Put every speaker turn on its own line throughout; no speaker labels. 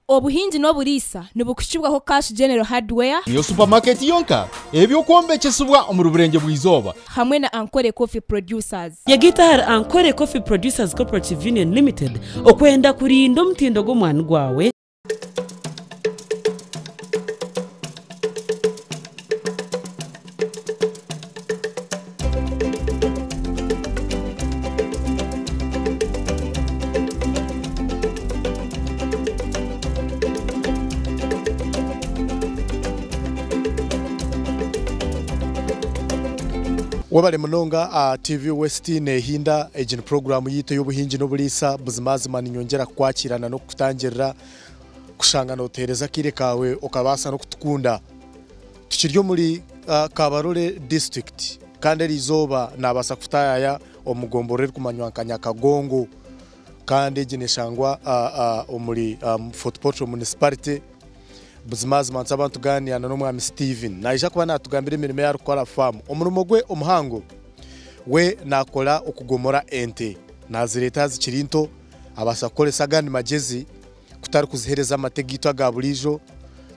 Obuhingi n'oburiisa nibukuhikibwaho Cash General Hardware.
Niyo supamaketi yonka ey'eby'okwombekesibwa omuri Burengyerwa-izooba.
Hamwe na Ankole Coffee Producers.
Yegaita ahari Ankole Coffee Producers Cooperative Union Limited okwenda kurinda omutindo gw'omwani gwawe.
Webale munonga aha TV West nehinda egi ni puroguramu yaitu ey'obuhingi n'oburiisa buzimazima ninyongyera kukwakira na n'okukutangirira kushanga notuheereza akaire kaawe okabaasa n'okutukunda. Tukiri omuri Kabarole disiturikiti kandi eriizooba naabaasa kutaayaaya omu gomborora erikumanywa nka Nyakagongo kandi egi neeshangwa omuri Fort Portal Municipality. Buzimazima nituba nitugaaniira n'omwami Steven. Naija kuba naatugambira emirimo ei arikukora aha faamu. Omurimo gwe omuhango, we naakora okugomora ente. Naazireeta zikiri nto, abaasa kukoresa agandi magyezi kutari kuziheereza amate gaitu aga buriijo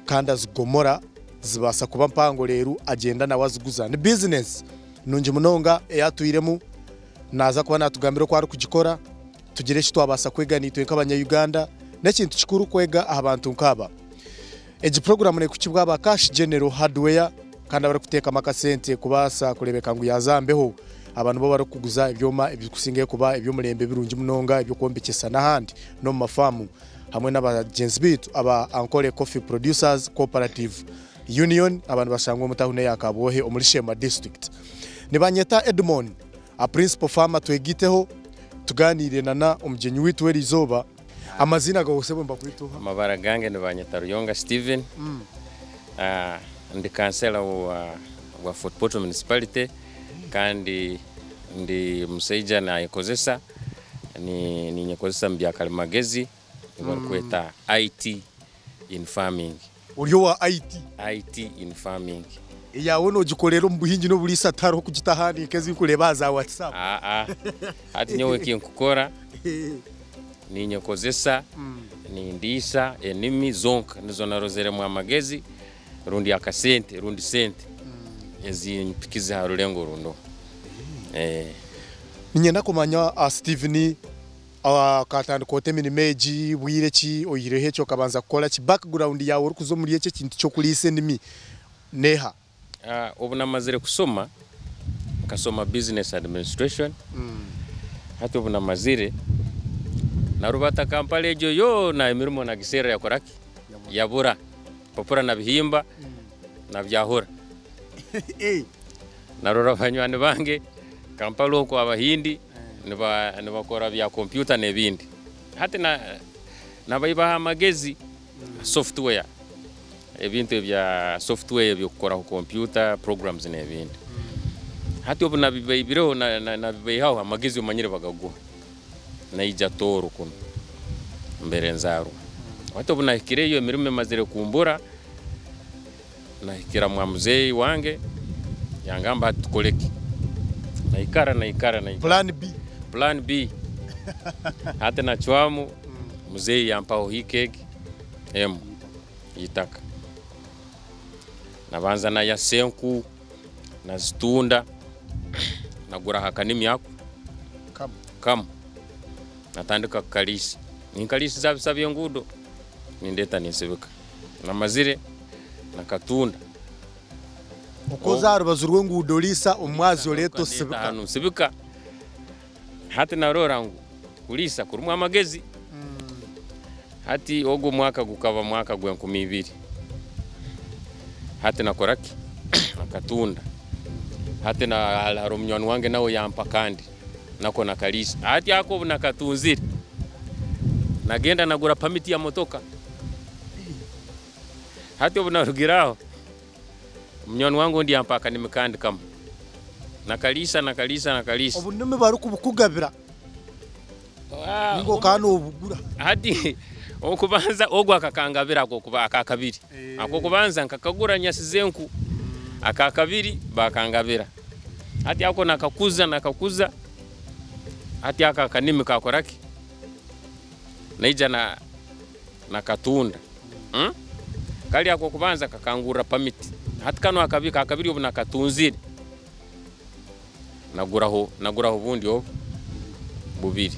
kandi azigomora zibaasa kuba mpango reero agyenda nawe aziguza. Ni bizinesi nungi munonga ei atwiremu, naaza kuba naatugambira oku arikugikora tugire eki twabaasa kwega naitwe nk'abanya-Uganda. N'ekintu kikuru kwega aha bantu nk'aba. Egi puroguraamu neekukibwa aba Cash General Hardware kandi abarikuteekamu akasente kubaasa kureebeka ngu yaaza aha mbeho. Aba nibo barikuguza ebyoma ebirikusingayo kuba eby'omurembe birungi munonga eby'okwombekyesa n'ahandi n'omu mafaamu hamwe n'abagyenzi baitu aba Ankole Coffee Producers Cooperative Union aba nibashangwa omu tauni eya Kabwohe omuri Sheema District. Nibanyeta Edmon, a Principal Farmer twegaiteho tugaaniire na omugyenyi waitu w'eriizooba. Amaziina gaawe sebo nibakweta oha?
Amabara gange nibanyeta Ruyonga Steven. Ndi kansela wa Fort Portal Municipality kandi ndi musaija nayekozesa, ninyekozesa omu bya karimagezi ebi barikweta IT in farming.
Ori owa IT?
IT in farming.
Eyaawe nogikorera omu buhingi n'oburiisa tihariho kugita ahandi nk'ezi nkureeba aha za WhatsApp?
Aa, hati nyowe eki nkukora ninyekozesa, nindiisa enimi zonka nizo narozeremu amagezi rundi akasente rundi sente ezimpikize aha rurengo oru ndoho.
Niinyenda kumanya Steven okatandika ota emirimo egi, bwire ki, oihireho eki okabanza kukora ki? Background yaawe orikuza omuri eki ekintu ky'okuriisa enimi n'eha?
Obu namazire kusoma, nkasoma Business Administration, hati obu namazire, narubata Kampala egyo yoona emirimo nagiserra yakora ki? Yabura. Ebipapura nabihimba, nabyahura. Narora banywani bange Kampala okwo Abahindi nibakora bya kompyuta n'ebindi. Hati nabaibaho amagezi software, ebintu ebya software eby'okukoraho kompyuta, programs n'ebindi. Hati obu nabibaibireho nabibaihaho amagezi omanyire bagaguha. Naija Tooro kunu mbere nzaarwa. Hati obu nahikireyo emirimo emazire kumbura, Nahikira mwa muzeeyi wange yangamba hati tukore ki? Naikara naikara naikara.
Plan B.
Plan B. Hati nacwamu muzeeyi yampaho hiika egi emu y'itaka. Nabanza nayasa enku nazitunda naguraho akanimi ako
Kamu.
kamu natandika kukariisa. Ninkariisiza aha bisa by'enguudo nindeeta ninsibika. Namazire nakatunda.
Okoza aha rubaju rw'enguudo oriisa omu mwazyo oreeta osibika.
Hanu nsibika. Hati naroora ngu kuriisa kurimu amagezi. Hati ogwo mwaka gukaba mwaka gw'enkumi ibiri. Hati nakora ki? Nakatunda. Hati hariho munywani wange nawe yampa akandi nako nakariisa. Hati ako obu nakatunzire, nagenda nagura pamiti ya motoka. Hati obu narugire aho, munywani wange ondi yampa akanimi kandi kamwe. Nakariisa, nakariisa, nakariisa.
Obunimi barikubukugabira ninga okaba nobugura?
Hati okubanza ogu akakangabira akokuba akakabiri. Akokubanza nkakagura nyasize enku. Akakabiri bakangabira. Hati ako nakakuza nakakuza. Hati ako akanimi kakora ki? Naija na. Nakatunda. Kari ak'okubanza kakangurra pamiti. Hati kanu akabi kakabiri obu nakatunzire, naguraho naguraho obundi obu bubiri,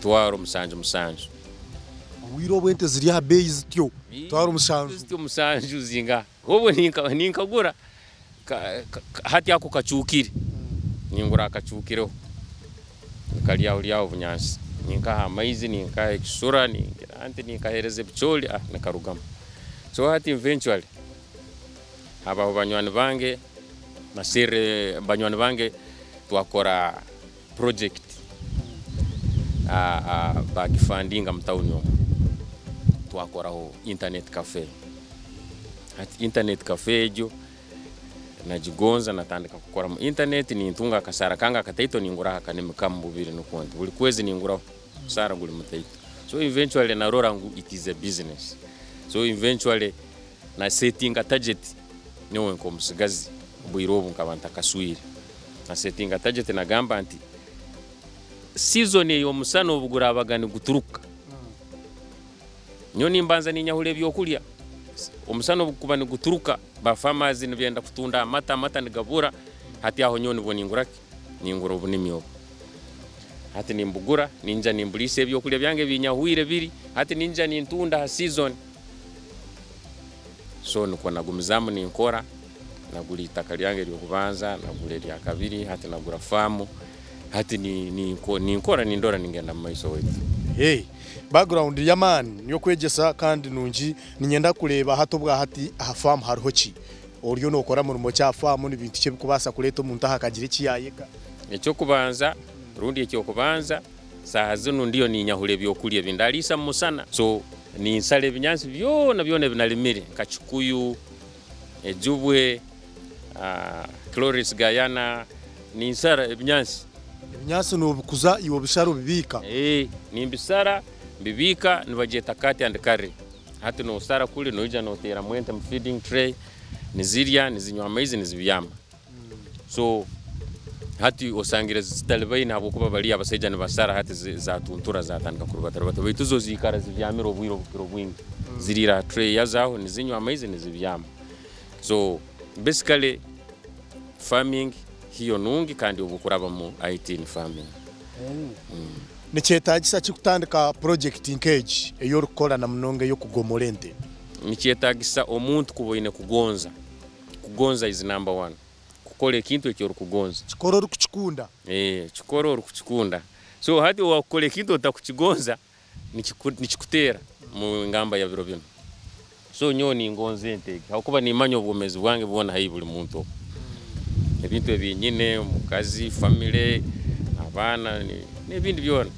700,000.
Obwire obu ente ziri aha beeyi zityo, 700,000.
Zityo 7 zingaha? Obwo ninkagura hati ako kacuukire, ningura akacuukireho, nikarya ryaho obunyaatsi, ninkaha amaizi, ninkaha ekisura, ningira nti ninkaheereza ebicoori, nikarugamu. So hati eventually habaho banywani bange, naserra banywani bange twakora project, bagifundinga mu tawuni omu, twakoraho internet cafe. Hati internet cafe egyo nagigonza, natandika kukora mu internet, nintunga akasaara kange akataito, ninguraho akanimi kamwe bubiri nukwo nti buri kwezi ninguraho omusaara guri mutaito. So eventually narora ngu it is a business. So eventually na settinga target nyowe nk'omusigazi, obwire obu nkaba ntakaswire. Na settinga target nagamba nti season ey'omusana obu gurabaga niguturuka, nyowe nimbanza ninyahura ebyokurya. Omusana obu gukuba niguturuka, ba farmers nibenda kutunda amata, amata nigabura, hati aho nyowe nibwo ningura ki? Ningura obunimi obu. Hati nimbugura, ninja nimburiisa ebyokurya byange ebinyahwire biri, hati ninja nintunda ha season. So nikwo nagumizaamu ninkora, nagura itaka ryange ery'okubanza, nagura erya kabiri, hati nagura faamu, hati ninkora nindora ningenda mu maiso waitu.
Hey, background y'amaani y'okwegyesa kandi nungi. Niinyenda kureeba hati obwa hati aha faamu hariho ki? Oriyo nookora murimo ki aha faamu? Ni bintu ki ebirikubaasa kureeta omuntu aha akagira eki yaayega?
Eky'okubanza rundi eky'okubanza, saaha zinu ndiyo ninyahura ebyokurya ebi ndariisa mu musana. So ninsara ebinyaatsi byona byona ebi narimire nka kikuyu, ejubwe, chloris gayana, ninsara ebinyaatsi.
Ebinyaatsi noobikuza iwe obishara obibiika?
Ee, nimbisara mbibiika, nibagyeta cut and carry. Hati noosara kuri noija nooteeramu ente mu feeding tray, nizirya, nizinywa amaizi, nizibyama. So hati osangire zitalibaine ahabw'okuba bariya abasaija nibasara hati zatuntura zatandika kurubatarubata, baitu zo ziikara zibyamire obwire obukira obwingi. Ziriira aha tray yazo aho nizinywa amaizi nizibyama. So basically farming hiyo nungi kandi obu okuraba mu IT in farming.
Nikyetaagisa ki kutandika purojekiti nk'egi ei orikukora na munonga ey'okugomora ente?
Nikyetaagisa omuntu kuba oine kugonza. Kugonza is number one. Kukora ekintu eki orikugonza.
Kikore orikukikunda.
Ee, kikore orikukikunda. So hati wakukora ekintu otakukigonza, nikikuteera mu ngamba ya biro binu. So nyowe ningonza ente egi ahabw'okuba nimanya obwomeezi bwange bwona haihi buri muntu ogu. Ebintu ebi nyine, omukazi, family, abaana n'ebindi byona.